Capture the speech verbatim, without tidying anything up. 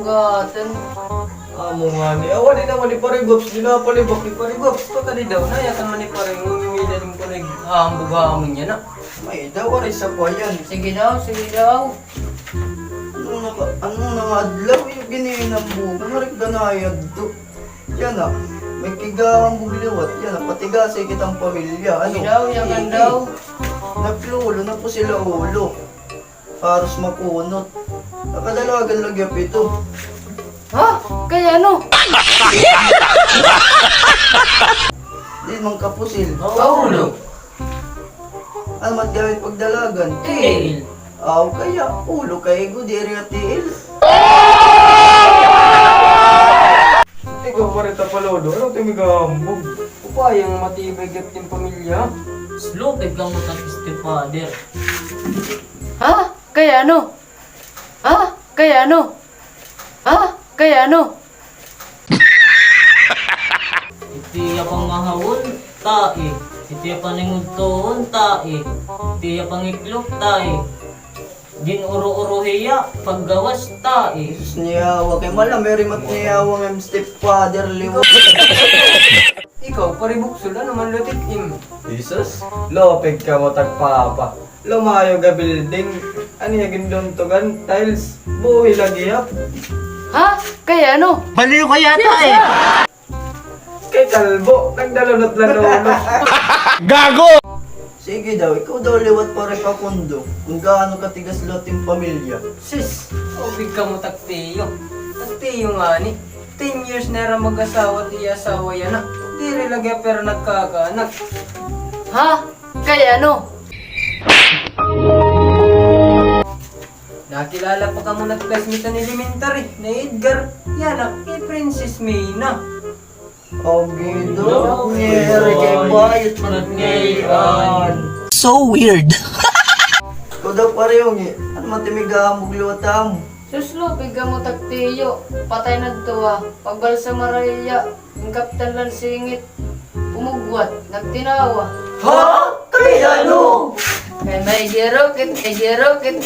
Gatan. Amo ngani. Awa, di naman ni Pare Gups, di na palibak ni Pare Gups. Pakadi daw na, yakan man ni Pare, ngumimida din ko naghahambog-hambog niya na. May daw, waray sa pa yan. Sige daw, sige daw. Ano na ka, ano na nga adlaw, yung gininambugan, marik ganayad to. Yana, may kigahambog liwat, yana, patigasay kitang pamilya, ano? Sige daw, yakan daw. Naglolo na po sila ulo. Haros makunot. Nakadalagan lagi pito. Ha? Kay ano? Di man kapusil. Paulo. Ano mat gamit pagdalagan? Tiil. Aw, kaya ulo kay igo, diri nga tiil. Ikaw pa rin tapalodo. Ano ito yung gahambog? Upaya nga matibay gapit yung pamilya. Slow kay ka mo tag stepfather. Ha? Kay ano? Ha? Kay ano? Ha? Kay ano? Iti iya pamahawon, tae. Iti iya paningudtoon, tae. Iti iya pangiklop, tae. Gin-uro-uro hiya, paggawas, tae. Jesus, niyawa kay mala, may rimat niyawa nga stepfather, liwat. Ikaw, Pare Buksol, ano man lutik im? Jesus, lopig ka mo tagpapa. Lumayo ga building, ano ya ginduntugan, tiles, buhi lagi yap. Ha? Kay ano? Baliw ka yata eh. Kay kalbo, nagdalunot-lanunot. Gago! Sige daw, ikaw daw liwat Pare Facundo, kung gaano katigas liwat yung pamilya. Sis, ubig ka mo tagtiyo. Tagtiyo ngani. Ten years na hira mag-asawa, tiya asawa yana. Diri lagi pero nagkakaanak. Ha? Kay ano? Nakilala pa kamo nag-classmate han elementary, ni Edgar, yana, ni Princess Mina. Ang ganda, ngeri kay bayot man ngayon. So weird. Ikaw daw, Pare Yongi, ano man timigahambog liwat amo? Sus, lupig ka mo tagtiyo. Patay na to ah. Pagbalsa maraya, ang kapitan lang singit. Pumugwat, nagtinawa. Ha? Kay ano? Kay may girokit, may girokit.